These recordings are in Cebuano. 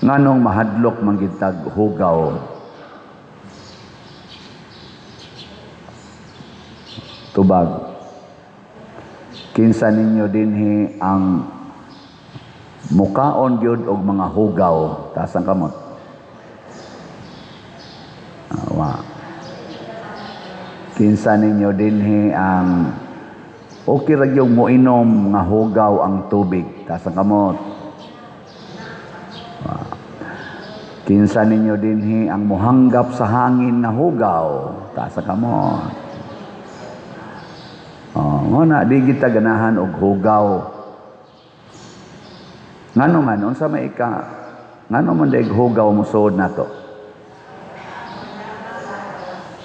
Nganong mahadlok man gyud tag hugaw? Tubag. Kinsa ninyo dinhi ang mukaon gyud og mga hugaw? Taas ang kamot. Awa. Kinsa ninyo dinhi ang okay ra gyud moinom nga hugaw ang tubig? Taas ang kamot. Kinsa ninyo dinhi ang mohanggap sa hangin nga hugaw? Taas ang kamot. Oh, mo na di kita ganahan og hugaw. Ngano man unsa may ika ngano man daig hugaw mosuod nato?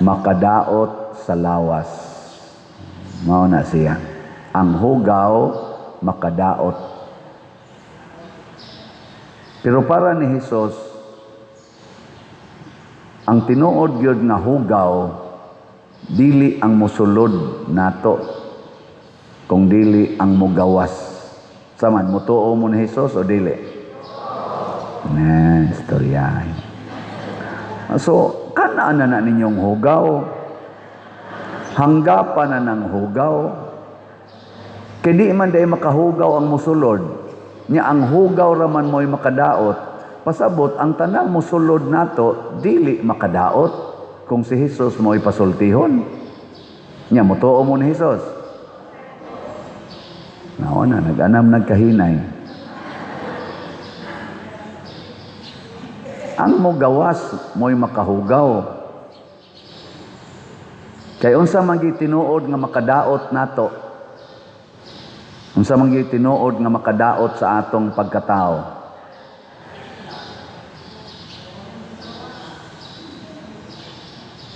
Makadaot sa lawas. Mao na siya. Ang hugaw makadaot. Pero para ni Hesus, ang tinuod gyud nga hugaw dili ang mosulod nato, kung dili ang mogawas. Saman motuo mo ni Hesus o dili? Na istorya. So kanaan na na ninyong hugaw. Hanggapan na ng hugaw. Kay di man day makahugaw ang mosulod. Nya ang hugaw raman mo'y makadaot. Pasabot ang tanang mosulod nato dili makadaot kung si Hesus mo'y pasultihon. Nya motuo mo ni Hesus. Nao na nag-anam nagkahinay. Ang mogawas mo'y makahugaw. Kay unsa man gyud tinuod nga makadaot nato? Unsa man gyud tinuod nga makadaot sa atong pagkatao?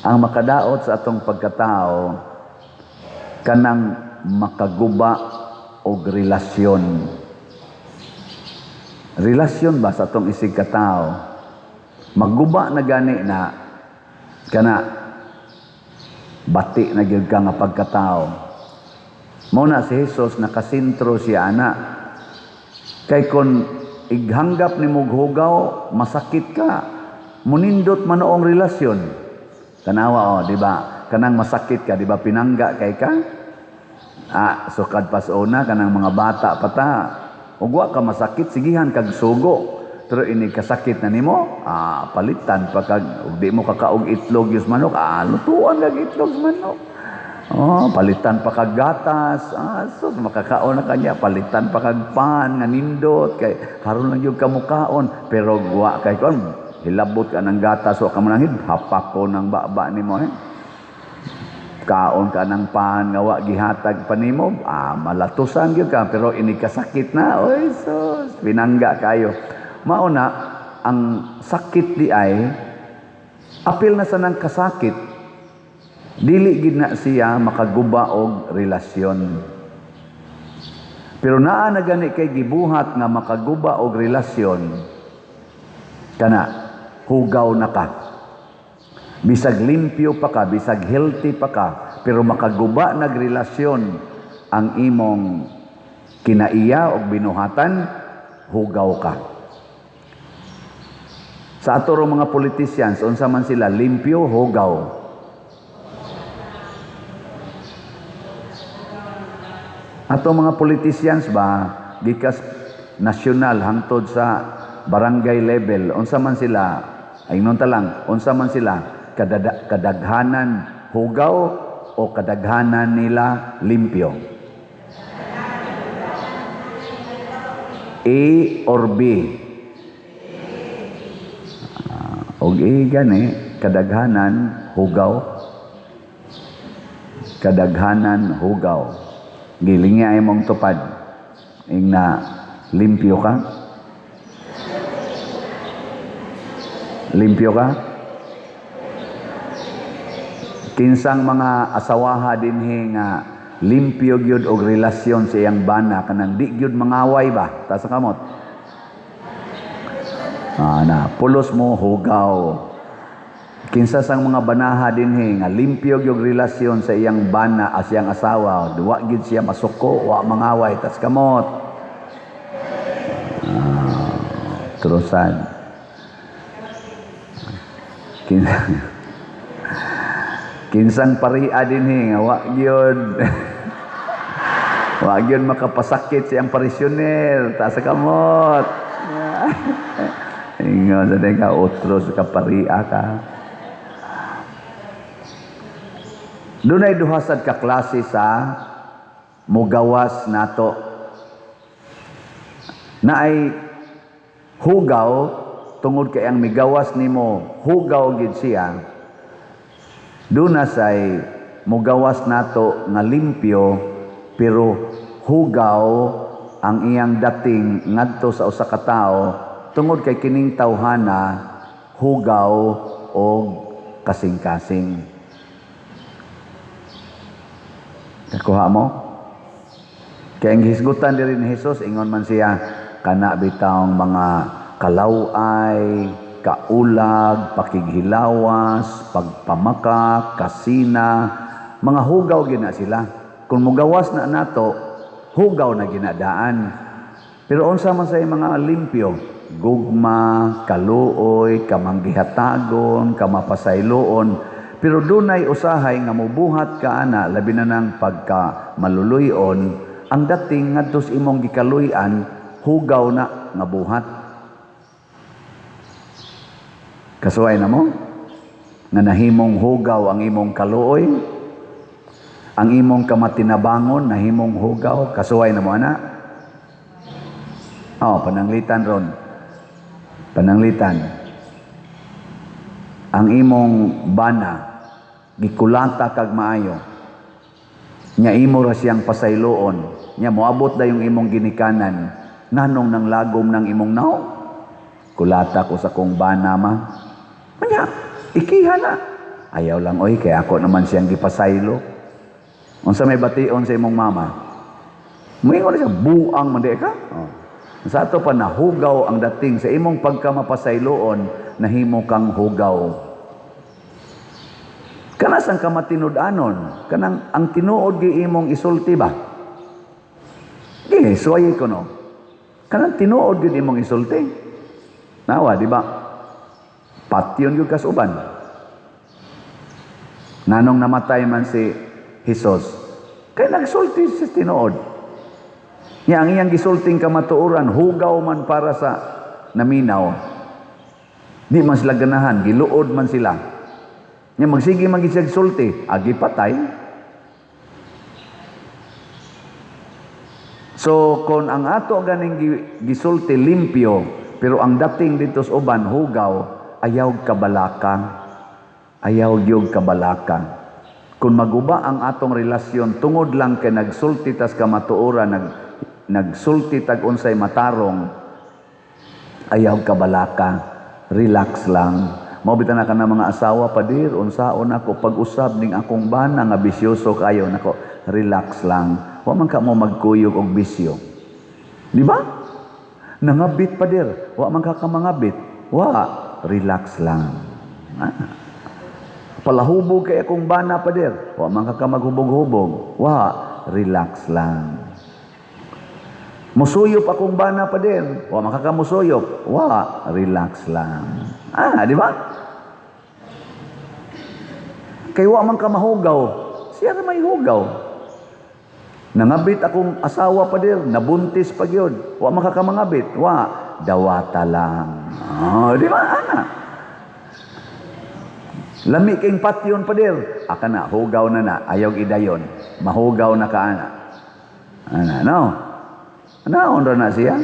Ang makadaot sa atong pagkatao kanang makaguba og relasyon. Relasyon ba sa atong isig katao? Magguba na gani na kana bati na gyud ka nga pagkatao. Mao na si Hesus nakasentro siya ana. Kay kon ighanggap nimo og hugaw, masakit ka. Munindot man noong relasyon. Tanawa o, di ba? Kanang masakit ka, di ba pinangga kay ka? Sukad pas una kanang mga bata pa ta. Ug wa ka masakit, sigihan kag sugo. Pero ini kasakit na nimo, palitan pa kag ug di mo kakaog itlog yus manok, lutuan kag itlog sa manok. Oh, palitan pa kag gatas, sus makakaon na kanya, palitan pa kag pan nga nindot kay haron lang gyud ka mukaon, pero wa kay kon hilabot ka ng gatas wa ka mananghid, hapak ko ng baba nimo eh. Kaon ka ng pan nga wa gihatag pa nimo, malatusan gyud ka, pero ini kasakit na, oy sus, pinangga kayo. Mao na ang sakit di ay apil na sa nang kasakit, dili gid na siya makaguba og relasyon. Pero naa na gani kay gibuhat nga makaguba og relasyon, kana hugaw na ka. Bisag limpyo pa ka, bisag healthy pa ka, pero makaguba nagrelasyon ang imong kinaiya og binuhatan, hugaw ka. Sa ato rong mga politicians, unsa man sila, limpyo, hugaw. Ato mga politicians ba, gikas nasyonal hangtod sa barangay level, unsa man sila, ay ta lang, unsa man sila, kadaghanan hugaw o kadaghanan nila limpyo? A or B? Og A gani, kadaghanan hugaw. Kadaghanan hugaw. Gilingi ay mong tupad. Ing na limpyo ka? Limpyo ka? Kinsang mga asawaha dinhi nga limpyo gyud og relasyon sa iyang bana kanang di gyud mangaway ba? Taas ang kamot. Na pulos mo hugaw. Kinsa sang mga banaha dinhi nga limpyo gyud relasyon sa iyang bana as iyang asawa, wa gyud siya masuko, wa mangaway, tas kamot. Otro sad. Kinsang paria dinhi nga wa gyud wa gyud makapasakit siyang parisyoner, taas sa kamot. Ingon sa ka otro sa kaparia ka. Dunay duha sad ka klase sa mugawas nato. Naay hugaw tungod kay ang migawas nimo hugaw gid siya. Duna say mugawas nato nga limpyo pero hugaw ang iyang dating ngadto sa usa ka tawo tungod kay kining tawhana hugaw og kasing-kasing. Nakuha mo? Kaya ang hisgutan diri ni Jesus, ingon man siya, kana bitawng mga kalaway, kaulag, pakighilawas, pagpamaka, kasina, mga hugaw gina sila. Kung mugawas na nato, hugaw na ginadaan. Pero unsa man say mga limpyo, gugma, kaluoy, kamanggihatagon, kamapasayloon. Pero dunay usahay nga mubuhat ka ana, labi na nang pagka maluluyon, ang dating ngadto sa imong gikaluy-an, hugaw na nga buhat. Kasuway na mo? Nga nahimong hugaw ang imong kaluoy, ang imong kamatinabangon, nahimong hugaw, kasuway na mo ana? Oh, pananglitan ron. Pananglitan. Ang imong bana, gikulata kag maayo. Nya imo ra siyang pasayloon. Nya moabot dayong imong ginikanan. Nganong nang lagom ng imong naong? Kulata ko sa kong bana ma. Nya, ikiha na. Ayaw lang oy, kay ako naman siyang gipasaylo. Unsa may bation sa imong mama? Moingon siya, buang man di ka. Oh. Sa ato pa nahugaw ang dating sa imong pagkamapasayloon, nahimo kang hugaw. Kanas ang kamatinud-anon, kanang ang tinuod gi imong isulti ba? Gi, suwayi ko no. Kanang tinuod gyud imong isulti. Nawa, di ba? Patyon gyud kas uban. Nganong namatay man si Jesus? Kay nagsulti sa tinuod. Nya ang iyang gisulting kamatuoran, hugaw man para sa naminaw. Di man sila ganahan, giluod man sila. Nya magsige man gid siya sulti, agi patay. So kon ang ato ganing gisulti limpyo, pero ang dating dito sa uban hugaw, ayaw kabalaka. Ayaw gyud kabalaka. Kung maguba ang atong relasyon tungod lang kay nagsulti tas kamatuoran, nagsulti tag unsay matarong, ayaw kabalaka, relax lang. Mao bitan na ka na mga asawa, padir, unsaon ako pag-usab ning akong bana nga bisyoso kayo nako, relax lang. Wa man ka mo magkuyog og bisyo. Di ba? Nangabit padir, wa man ka kamangabit. Wa, relax lang. Ah. Palahubog kay akong bana padir, wa man ka maghubog-hubog. Wa, relax lang. Musuyop akong bana padir, wa man ka musuyop. Wa, relax lang. Ah, di ba? Kay wa man ka mahugaw, siya ra may hugaw. Nangabit akong asawa padir, nabuntis pa gyud. Wa man ka kamangabit, wa, dawata lang. Oh, di ba ana? Lami king patyon padir, aka na hugaw na na, ayaw idayon. Mahugaw na ka ana. Ana, no? Naon ra na siya?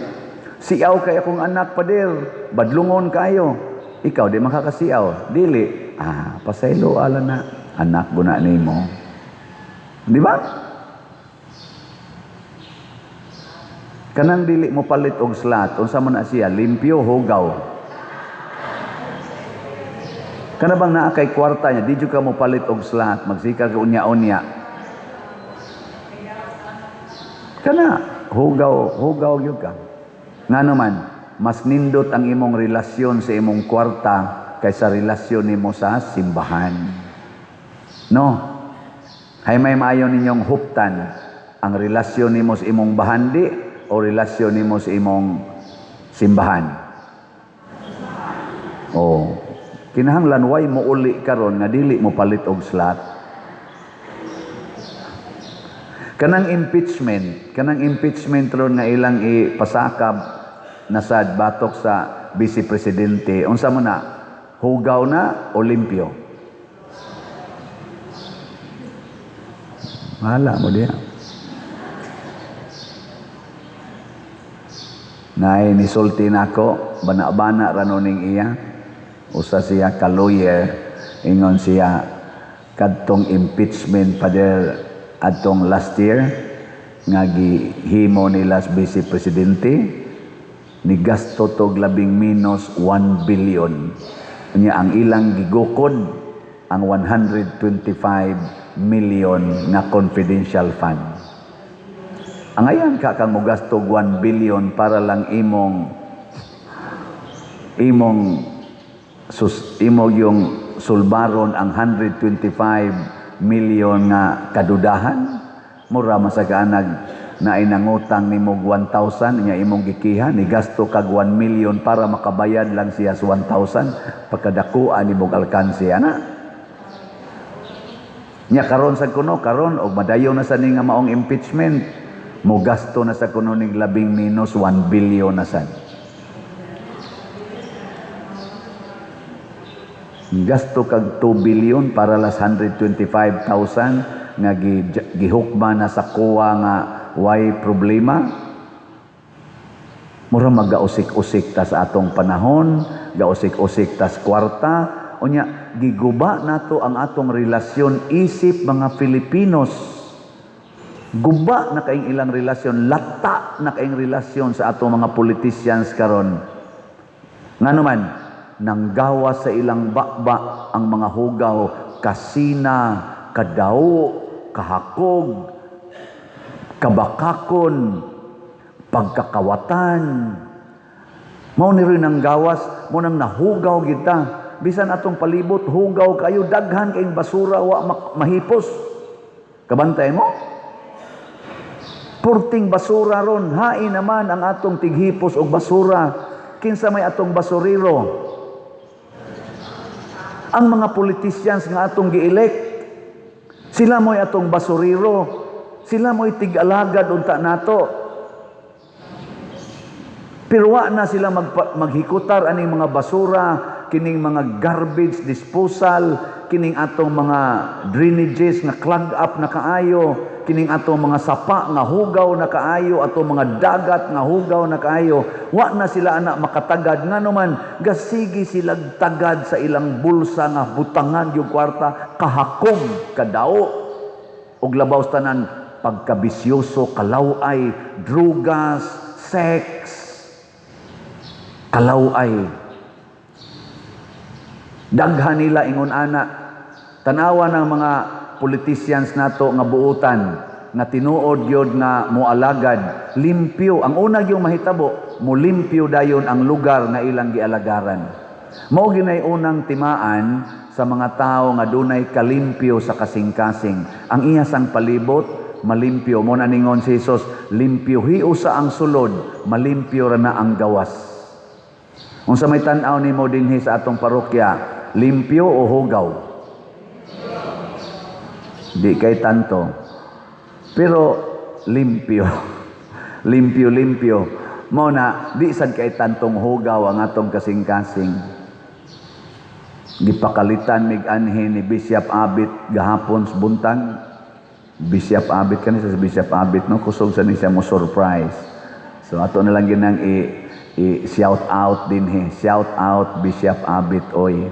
Siaw kay akong anak padir, badlungon kayo. Ikaw di makakasiaw, dili. Ah, pasaylo ala na, anak guna nimo. Di ba? Kanang dili mo palit og slat, unsa man na siya, limpyo hugaw. Kana bang naa kay kwarta niya, di jud ka mo palit og slat, magsikar ka unya-unya. Kana hugaw, hugaw gyud ka. Ngano man, mas nindot ang imong relasyon sa imong kwarta kaysa relasyon nimo sa simbahan. No? Hay may maayo ninyong huptan ang relasyon nimo sa imong bahandi o relasyon nimo sa imong simbahan. Oh, kinahanglan way mo uli karon nga dili mo palit og slot. Kanang impeachment ron nga ilang ipasakab na sad batok sa vice presidente, unsa man na? Hugaw na o limpyo? Wala mo diya. Nay nisulti nako, bana-bana ra no ning iya. Usa siya ka lawyer, ingon siya kadtong impeachment, Father, adtong last year nga gihimo nila sa vice presidente, ni gasto tog labing minus 1 billion. Nya ang ilang gigukod ang 125 million nga confidential fund. Angayan ka kang mogasto og 1 billion para lang imong sus, imo yung sulbaron ang 125 million nga kadudahan. Mura masaganag na inangutang nimo og 1,000 nya imong gikiha ni gasto kag 1 million para makabayad lang siya sa 1,000, pagkadakuan nimo og alkanse ana. Nya karon sa kuno karon og madayon na sa ni nga maong impeachment, mo gasto na sa kuno ning labing minus 1 billion na sad. Gasto kag 2 billion para las 125,000 nga gihukma na sa kuwa nga way problema. Mura magausik-usik ta sa atong panahon, gausik-usik tas kwarta, unya giguba nato ang atong relasyon isip mga Filipinos. Guba na kaing ilang relasyon, lata na kaing relasyon sa atong mga politicians karon. Ngano man, nanggawa sa ilang bakba ang mga hugaw, kasina, kadao, kahakog, kabakakon, pagkakawatan. Mao ni rin ang gawas, mo nang nahugaw kita. Bisan atong palibot, hugaw kayo, daghan kayong basura, wa mahipos. Kabantay mo? Purting basura ron, hain naman ang atong tighipos og basura. Kinsa may atong basurero? Ang mga politicians nga atong gi-elect, sila mo'y atong basurero. Sila mo'y tig-alagad unta nato. Pero wa na sila maghikutar aning mga basura, kining mga garbage disposal, kining atong mga drainages nga clog up na kaayo, kining atong mga sapa nga hugaw na kaayo, atong mga dagat nga hugaw na kaayo. Wa na sila anak makatagad, ngano man gasigi sila tagad sa ilang bulsa nga butangan yung kwarta, kahakog kadao og labaw sa tanan pagkabisyoso, kalaway, drugas, sex, kalaway. Daghan nila ingon ana. Tanawa ng mga politicians nato nga buutan, nga tinuod gyud nga moalagad, limpyo. Ang una gyud mahitabo, molimpyo dayon ang lugar nga ilang gialagaran. Mao ginay unang timaan sa mga tawo nga dunay kalimpyo sa kasing-kasing. Ang iya sang palibot, malimpyo. Mo na ningon si Jesus, limpyohi usa ang sulod, malimpyo ra na ang gawas. Unsa may tan-aw nimo dinhi sa atong parokya, limpyo o hugaw? Di kay tanto. Pero limpyo. Limpyo, limpyo. Mo na, di sad kay tantong hugaw ang atong kasing-kasing. Gipakalitan mig anhi ni Bishop Abit gahapon sa buntag. Bishop Abit kani sa Bishop Abit, no, kusog sa ni siya mo surprise. So ato na lang ginang i shout out dinhi. Shout out Bishop Abit oy.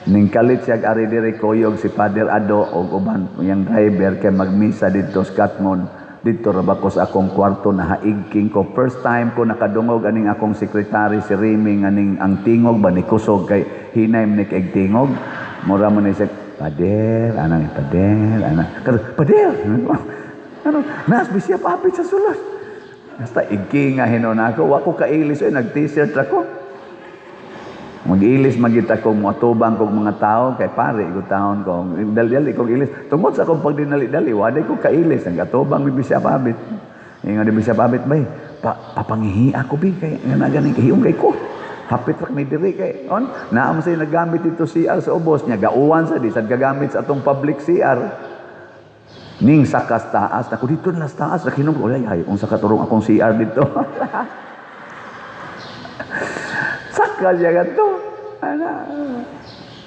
Ning kalit siya ari diri koyog si Father Ado og uban iyang driver kay magmisa didto sa Katmon. Didto ra ba ko sa akong kwarto, nahaigking ko. First time ko nakadungog aning akong sekretary si Remy aning ang tingog ba ni kusog kay hinay man ni kay tingog. Mura man ni siya, Pader, anang Pader, anang Pader. Ano, nas Bishop Abit sa sulod. Basta igki nga hinon ako, wa ko kailis oy, nag-t-shirt ako. Mag-ilis magita ko moatubang kog mga tao kay pare ko taon ko. Dali-dali kog ilis. Tungod sa akong pagdinali-dali, waday ko kailis ang atubang ni Bishop Abit. Ingon ni Bishop Abit, bay, papangihi ako bi kay nga na gani kahiyong kay ko. Hapit ra mi diri kay on naa man say nagamit dito CR sa ubos niya, gauwan sa di sad gagamit sa atong public CR. Ning sakas taas, ako dito na sa taas, nakinom ko, ay, ay, unsa katurong akong CR dito. Saka siya ganito. Ana.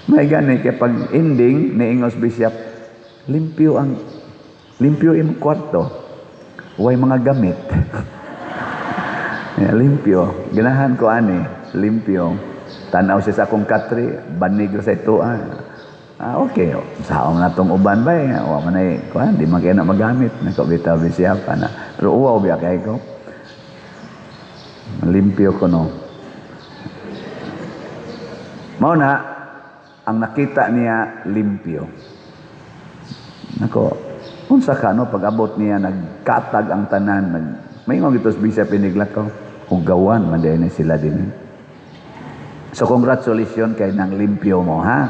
May gani kay pag ending niingos bishop, limpyo ang limpyo imong kwarto. Way mga gamit. Yeah, limpyo. Ganahan ko ani, limpyo. Tanaw siya sa akong katre, banig ra sa ito. Ah, okay. Saong na tong uban ba eh. Wa man ay, kuan, di man kaya na magamit. Nako bitaw bishop ana. Pero uwaw biya kay ko. Limpyo ko no. Mao na ang nakita niya limpyo. Nako, unsa ka no pag-abot niya nagkatag ang tanan, nag maingon gito sa Bishop Iniglakaw, hugawan man din sila din. So congratulations kay nang limpyo mo, ha.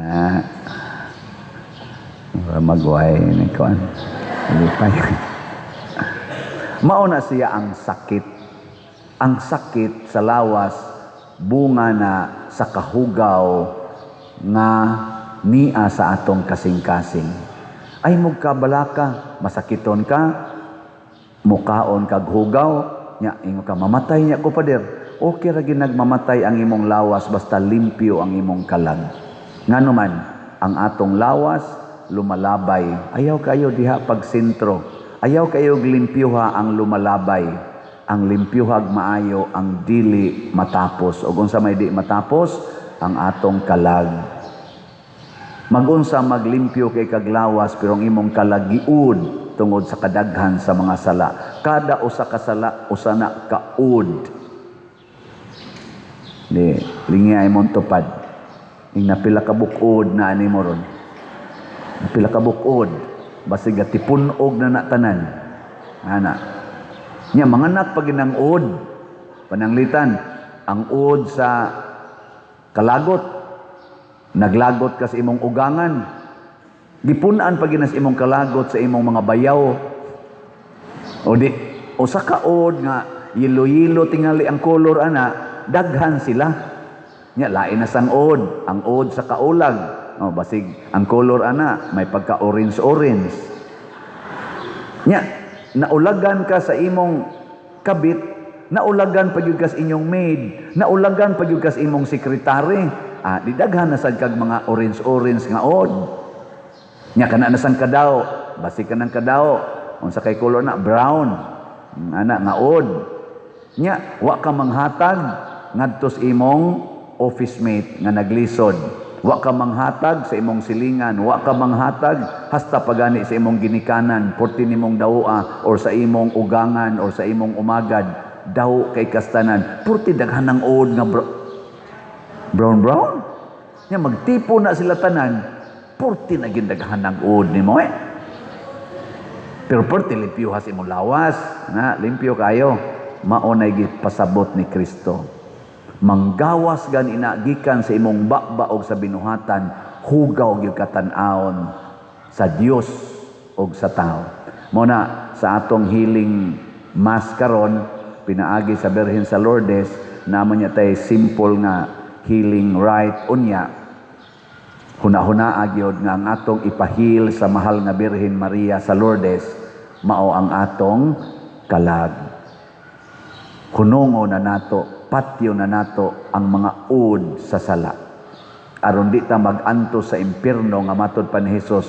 Ah, magway ni kuan. Lipay. Mao na siya ang sakit. Ang sakit sa lawas bunga na sa kahugaw nga nia sa atong kasing-kasing. Ay mugkabalaka, masakiton ka, mukaon kag hugaw, nya ingon ka mamatay nya ko, pader. Okay ra nagmamatay ang imong lawas basta limpyo ang imong kalag. Ngano man ang atong lawas lumalabay. Ayaw kayo diha pagsentro. Ayaw kayo limpyuha ang lumalabay. Ang limpyuhag maayo ang dili matapos. O unsa may di matapos? Ang atong kalag. Magunsa maglimpyo kay kaglawas pero ang imong kalag giud tungod sa kadaghan sa mga sala. Kada usa ka sala usa na kaud. Di lingi ay mong tupad. Ing napila ka bukod na ani mo ron. Napila ka bukod. Basig tipun-og na na tanan. Ana. Nya manganak pag ginang ud. Pananglitan ang ud sa kalagot. Naglagot ka sa imong ugangan. Gipunan pag ginas imong kalagot sa imong mga bayaw. O di usa ka ud nga yelo-yelo tingali ang kolor ana, daghan sila. Nya lain na sang ud, ang ud sa kaulag. O basig ang kolor ana may pagka orange orange. Nya naulagan ka sa imong kabit, naulagan pa gyud ka sa inyong maid, naulagan pa gyud ka sa imong sekretary. Ah, di daghan na sad kag mga orange orange nga od. Nya kana na sang kadaw, basig ka ng kadaw, unsa kay kolor na brown. Ana nga od. Nya wa ka manghatag ngadto sa imong office mate nga naglisod. Wa ka manghatag sa imong silingan, wa ka manghatag hasta pagani sa imong ginikanan, porti nimong dawoa or sa imong ugangan or sa imong umagad, daw kay kastanan. Porti daghan ng od nga brown brown. Nya magtipo na sila tanan, porti na gindaghan ng od nimo eh. Pero porti limpyo sa imong lawas, na limpyo kayo. Mao nay gipasabot ni Kristo. Manggawas gan ina gikan sa imong baba og sa binuhatan, hugaw gyud katan-awon sa Dios og sa tao. Mo na sa atong healing mass karon pinaagi sa Birhen sa Lourdes, naman niya tay simple nga healing rite unya. Huna-huna gyud nga ang atong ipahil sa mahal nga Birhen Maria sa Lourdes mao ang atong kalag. Hunongo na nato, patyo na nato ang mga ud sa sala. Aron di ta mag-antos sa impierno nga matod pa ni Hesus,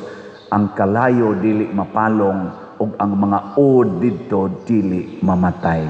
ang kalayo dili mapalong ug ang mga ud didto dili mamatay.